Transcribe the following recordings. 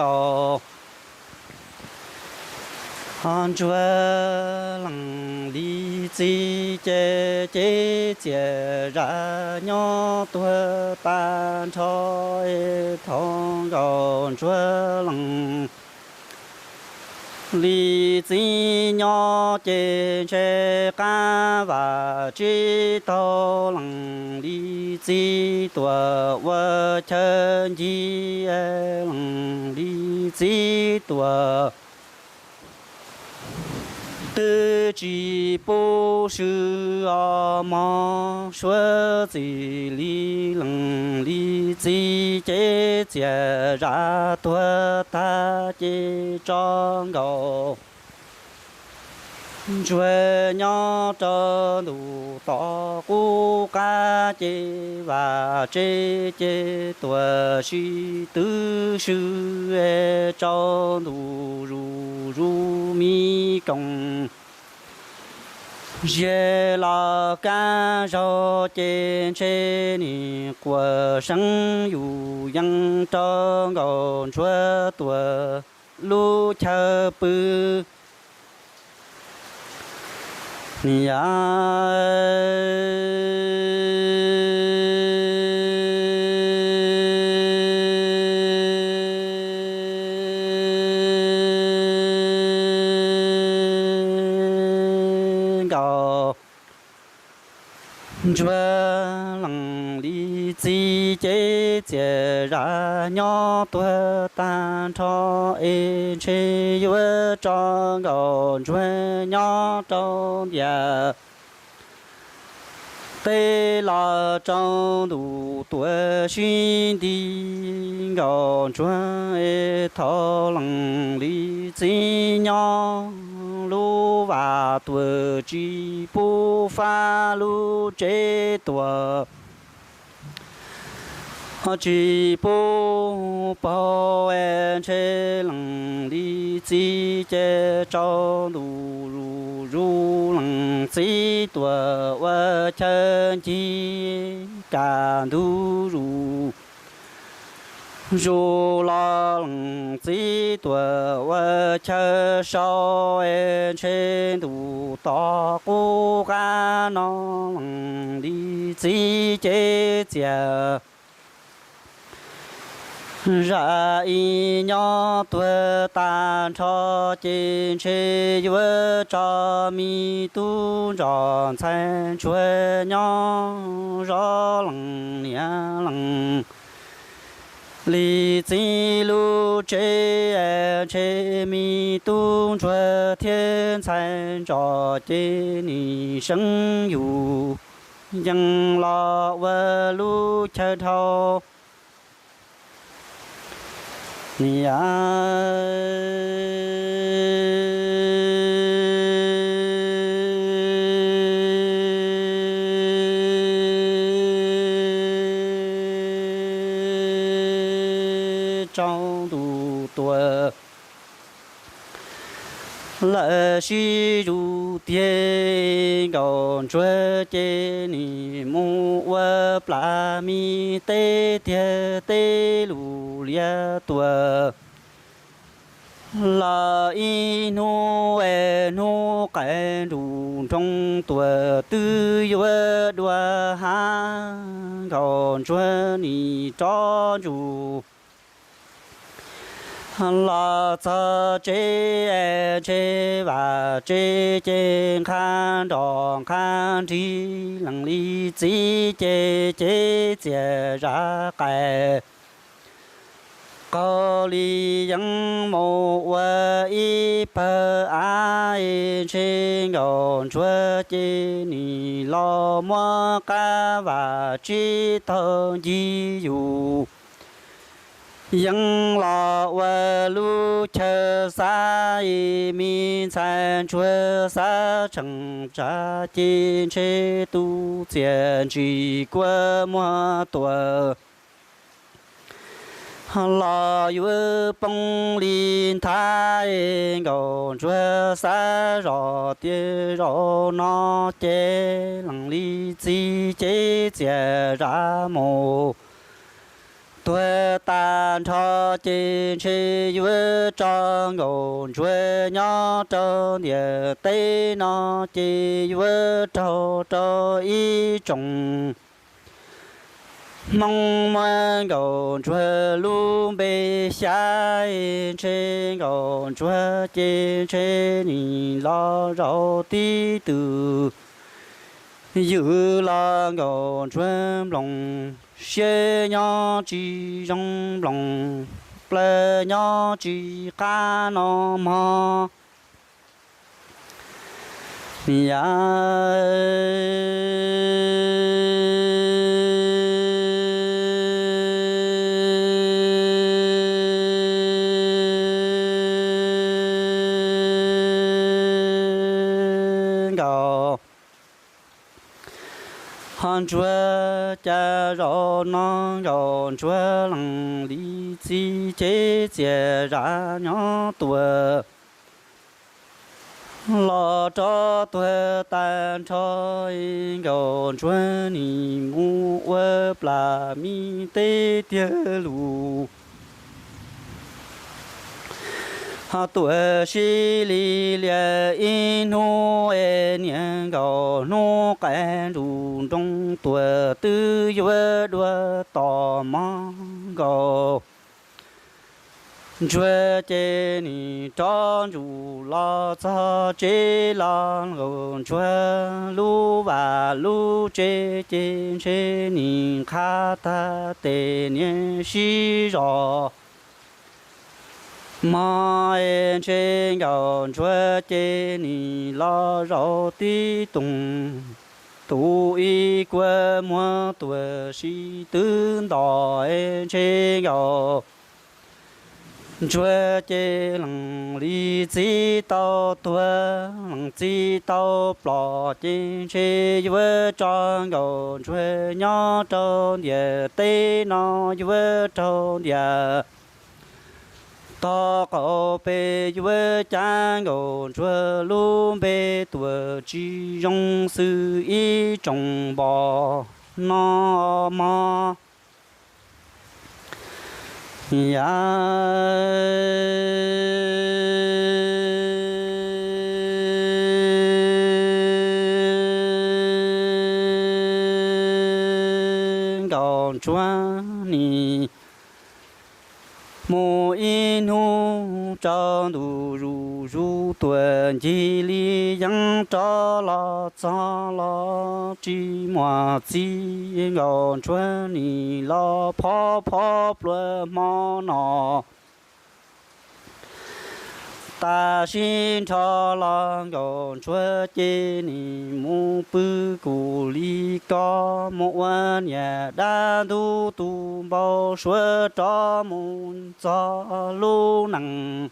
Nkauj Ntsuag lees li txiv ces cev txias zam nyob tuag tag nrho es thaum Nkauj Ntsuag lees li txiv nyob ces ntshe qab vam tsis taug lees li txiv tuam ua chaw ncig lees li txiv tuam twb tsis pub swm os mog suav txim li lees li txiv cev txias zam tuag tag ces tso Nkauj Ntsuag nyob rau ntuj tom qub qab ces vam tsev ces tuam tsis twb swm es tsaus ntuj zuj zus me koom ziag los kab zaug ces ntshe nim quas seeb yus yees rau Nkauj Ntsuag tuam lub chaw pw. Niam yam Nkauj Ntsuag lees li txiv cev txias zam nyob tuag tag nrho es ntshe yuav tso Nkauj Ntsuag nyob rau ntiaj teb los tsaus ntuj tuam sib nti. Nkauj Ntsuag es thaum lees li txiv nyob lub vas tuam tsis pub fab lub tsev tuam tsis pub paug es ntshe lees li txiv ces tsaus ntuj zuj zus lees txiv tuam ua chaw ncig kaj ntug zuj zus los lees txiv tuam ua chaw sau es ntshe ntuj tom qub qab no lees li txiv cev txias zam ib nyob tuag tag nrho ces ntshe yuav tso me tub ntsuag ntxhais ntsuag nyob zov lees niam lees li txiv lub tsev es ntshe me tub ntsuag thiab ntxhais ntsuag ces nim seeb yus yees los ua lub chaw dhau. Niam yam tsaus ntuj tuam lawm sib zus tiag, Nkauj Ntsuag ces nim mus ua plas me teb tiag, teb lus liab tuam los ib hnub es hnub qaij nruj nroo tuam twb yuav dua hav, Nkauj Ntsuag nim rov ntsug los txog tsev es ntshe vam tsev ces nqha nroj nqha nrig lees li txiv ces cev txias zam qais qaug li yeeb mus ua ib pawg av es ntshe Nkauj Ntsuag ces nim los muab qab vam tsis taug ncig yus yees los ua lub chaw xav es me ntxhais ntsuag xav tseem tsav ces ntshe tus txiaj ntsim kua muag tuam los yuav poob li nthav es Nkauj Ntsuag xav zoj tias zaum no ces lees li txiv cev txias zam mus Tuag tag nrho ces ntshe yuav tso Nkauj Ntsuag nyob rau ntiaj teb no ces yuav raug rau ib tsoom Hmoob muab Nkauj Ntsuag lub npe xyab, ntshe Nkauj Ntsuag ces ntshe nim los zaum tib tug ywm los Nkauj Ntsuag nploos siab nyob tsis zoo nploos plawv nyob tsis qab no mog. Yam Nkauj Ntsuag cas zaum no Nkauj Ntsuag lees li txiv cev txias zam nyob tuaj los rov tuag tag nrho. Nkauj Ntsuag nim mus ua plas me teb tiag lus. Ho tuaj sib li lias ib hnub es niag nkauj hnub qaij nruj nroos tuaj twb yuav dua tos mog. Nkauj Ntsuag ces nim rov ntsuj los txog tsev los Nkauj Ntsuag lub vaj lub tsev ces ntshe nim qhav tag tes niag sib zos mog. Ntshe Nkauj Ntsuag ces nim los zaum tib tug, tus ib kua muag tuaj sib twb ntos. Ntshe Nkauj Ntsuag ces lees li txiv tau tuag, lees txiv tau plom ces ntshe yuav tso Nkauj Ntsuag nyob rau ntiaj teb no yuav raug ntiaj tog qaum pes yuav cab Nkauj Ntsuag lub npe tuaj tsis zoo xwb ib tsoom npos no mog. Yam Nkauj Ntsuag nim mus ib hnub tsaus ntuj zuj zus tuaj ncig li yeeb rov los txog los tsis muaj txiv. Nkauj Ntsuag nim los phob phob plua hmo no. Tam sim nrho los Nkauj Ntsuag ces nim mus pw kuv li ko, mus ua niam dab ntub tu npau suav rov mus txog lub neej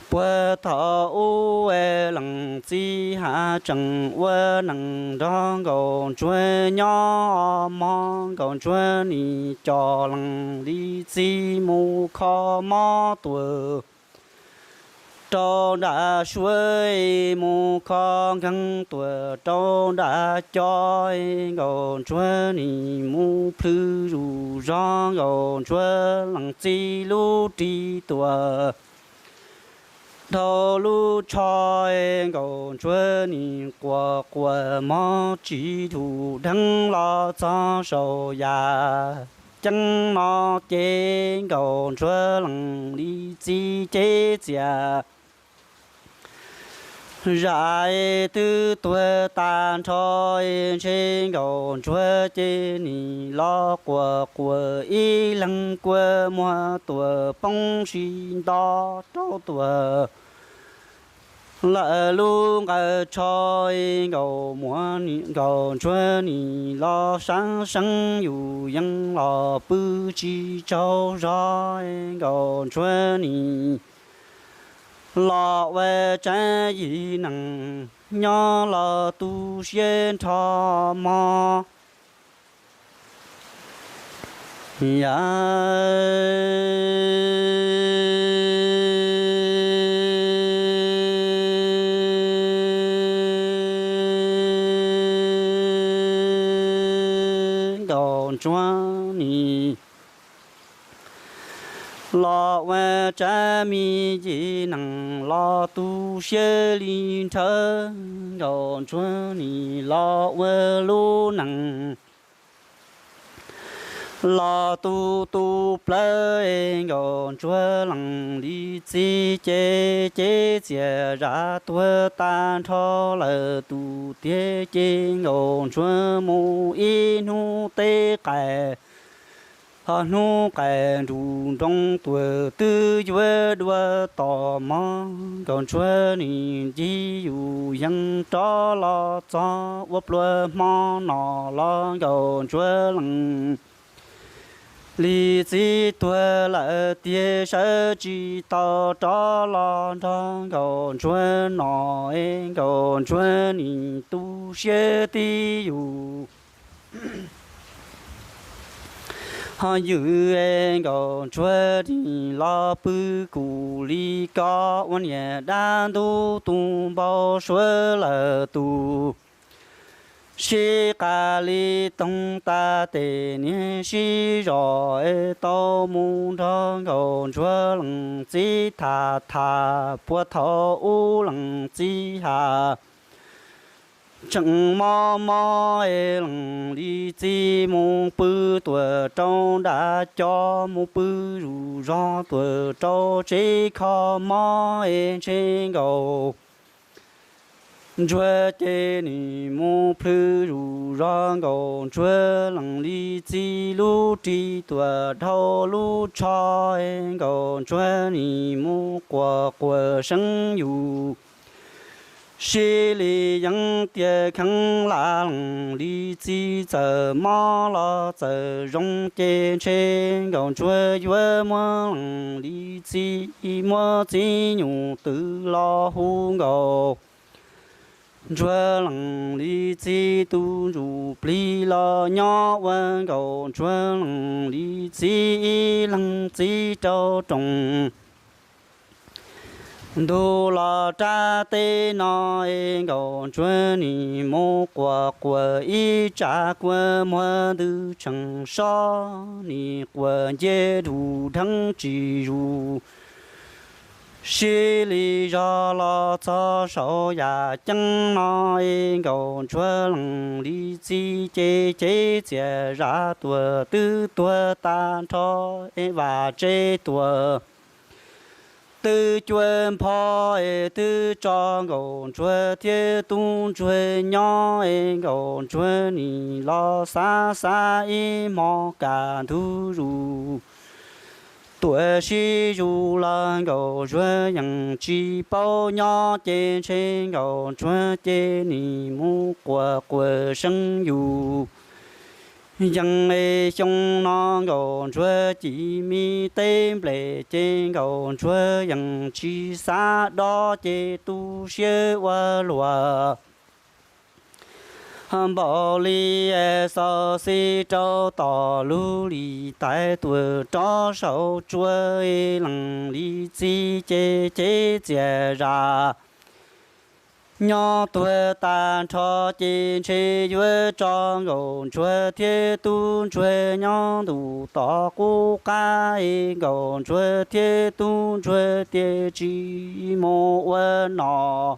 puag thaum ub. Leej txiv haj tseem ua neej nrog Nkauj Ntsuag nyob mog. Nkauj Ntsuag nim coj leej li txiv mus kho mob tuaj rau nram suav, mus kho nkeeg tuaj rau nram co. Nkauj Ntsuag nim mus plhws zuj zog Nkauj Ntsuag leej txiv lub ris tuaj dhau lub tsho. Nkauj Ntsuag nim quaj quaj mog tsis dhum dheev los txog saum yaj ceeb no ces Nkauj Ntsuag lees li txiv cev txias zam twb tuag tag nrho. Ntshe Nkauj Ntsuag ces nim los quaj quaj ib leeg kua muag tuaj poob sib nto rau tuaj lawm lub nqaws tsho. Nkauj Muas, Nkauj Ntsuag nim los sab seeb yus yeej los pw tsis tsaug zog. Nkauj Ntsuag nim los ua tsav yim neeg nyob los tu siab nrho mog. Yam Nkauj Ntsuag nim Los ua tsab me yim nees los tu siab li nrhawv, Nkauj Ntsuag nim los ua lub nees los tu tu plawv. Nkauj Ntsuag lees li txiv ces cev txias zam tuag tag nrho lawm tus tiag ces Nkauj Ntsuag mus ib hnub teb qais, ho hnub qais nruj nroo tuag twb yuav dua tom mog. Nkauj Ntsuag nim ncig yus yees rov los txog ua pluas hmo no los Nkauj Ntsuag lees li txiv tuag lawm tiag sawv tsis tau rov los nrog Nkauj Ntsuag no. Nkauj Ntsuag nim tu siab tib yus ho ywm. Nkauj Ntsuag nim los pw kuv li ko ua niam dab ntub tus npau suav lawm tus sib qas li toog tas tes niag sib zos tau mus nrog Nkauj Ntsuag lees txiv tham tham puag thaum ub lees txiv has tseem mob mob es lees li txiv mus pw tuam rau nram cov mus pw zuj zog tuam rau tsev kho mob es ntshe Nkauj Ntsuag ces nim mus plhws zuj zog. Nkauj Ntsuag lees li txiv lub ris tuam dhau lub tsho, Nkauj Ntsuag nim mus quas quas seeb yus sib li yeeb tias kheev lam lees li txiv txawm mob los txawm zoo ces ntshe Nkauj Ntsuag yuav muab lees li txiv muab txiv nyuj twm los hu Nkauj Ntsuag lees li txiv tus ntsuj plig los nyob ua Nkauj Ntsuag lees li txiv ib leeg txiv rau roos ntug los rab teb no. Nkauj Ntsuag nim mus quas quas ib tsav kua muag ntws tseem sob, nim quas nce dug dheev tsis zus sib li zog los txog saum yam ceeb no. Nkauj Ntsuag lees li txiv ces cev txias zam tuam twb tuag tag nrho, es vam tsev tuam twb cuab npho, es twb tso Nkauj Ntsuag thiab tub ntsuag nyob. Nkauj Ntsuag nim los xav xav ib hmo kaj ntug zus tuam sib zus los Nkauj Ntsuag yeej tsis paub nyob ces ntshe Nkauj Ntsuag ces nim mus quas quas seeb yus yees. Xyoo no Nkauj Ntsuag ci me teb nplej ces Nkauj Ntsuag yeej tsis xav dob ces tu siab ua luam npaum li xov xij rau tom lub lis tais tuam rov saum tsuas. Lees li txiv ces cev txias zam nyob tuag tag nrho ces ntshe yuav tso Nkauj Ntsuag thiab tub ntsuag nyob ntuj tom qub qab. Nkauj Ntsuag thiab tub ntsuag tias tsis mus ua nom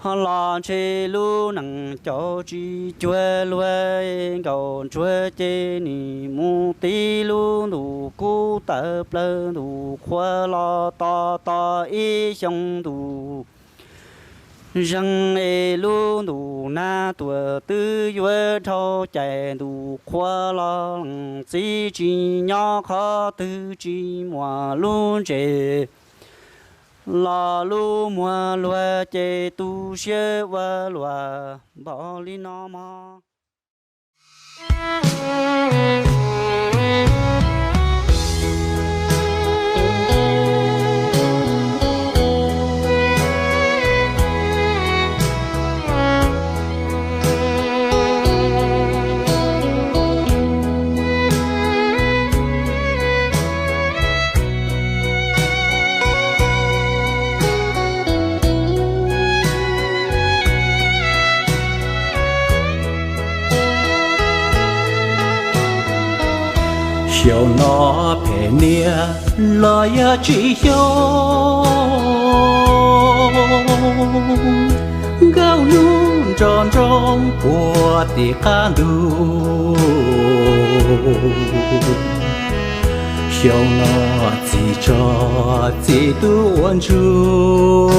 ho los ntshe lub neej caum tsis cuag luag. Nkauj Ntsuag ces nim mus tib lub ntuj kub tawm plaws ntuj qhua los tos tos ib xyoo ntuj zeeg es lub ntuj nag tuam twb yuav dhau cais ntuj qhua los lees txiv tsis nyob qhov twg tsis muaj lub ntses los lub muag luag ces tu siab ua luam npaum li no mog. Xyoo no phem niaj los yog tsis xyoo, nkauj hnub nrov nroo puag tim qab ntug. Xyoo no txiv tso txiv tub ua ntsuag,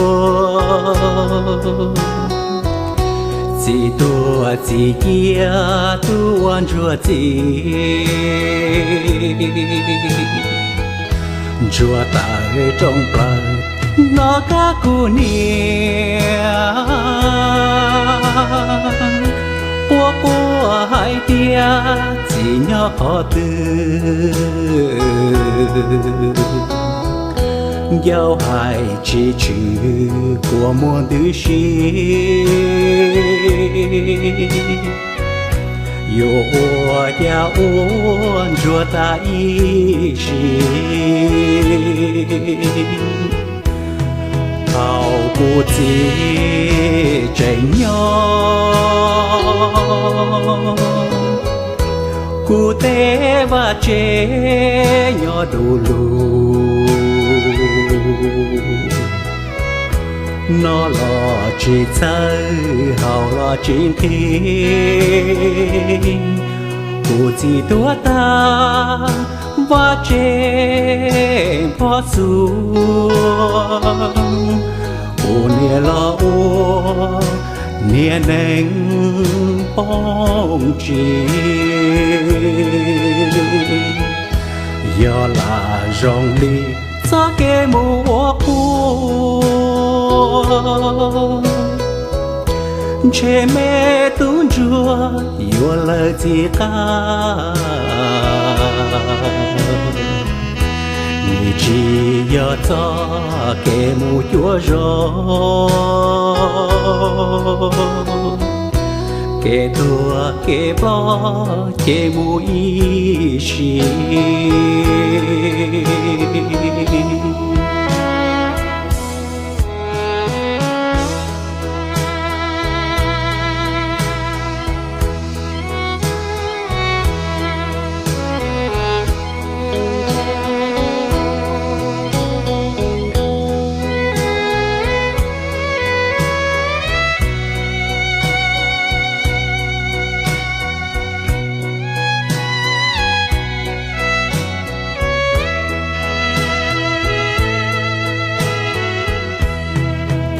txiv tuag txiv ciaj tub ua ntsuag txiv. Ntsuag tawm rooj plaws no kab kuv niam, quaj quaj hais tias txiv nyob qhov twg. Ncauj hais tsis tshwm kua muag ntws si, yuav ua cas ua ntsuag tas ib sim. Thaum kuv txiv tseem nyob, kuv tej vaj tsev nyob du lug. Noj los tsis txhawj, haus los tsis nqhis, kuv txiv tuag tag, vaj tsev npog xuas, kuv niam los ua niag neeg poob tsis. Yog lam zoo li txoj kev mus ua qub, ntshe me tub ntsuag yuav lawv txiv qab. Nws tsis yog txoj kev mus cuab zog, kev tuag kev ploj ces mus ib sim.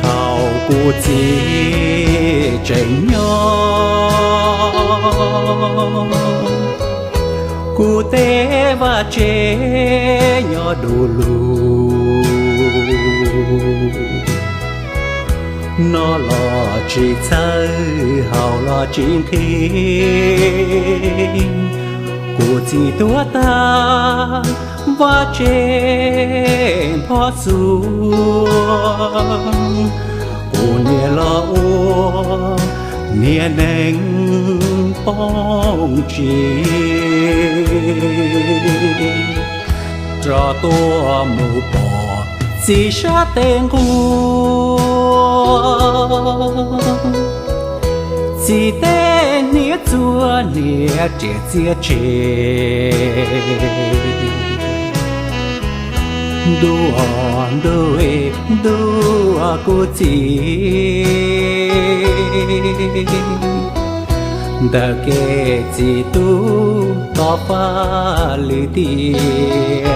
Thaum kuv txiv tseem nyob, kuv tej vaj tsev nyob du lug. Noj los tsis txhawj, haus los tsis nqhis, kuv txiv tuag tag, vaj tsev npog xuas, kuv niam los ua niag neeg poob tsis. Rov tuaj mus pom txiv sab tes nquag, txiv tej hniav txuas hniav riam txias tseg. Ntuj, ntuj, ntuj, kuv txiv, ntawm kev txiv tub tau faj lwm tiam.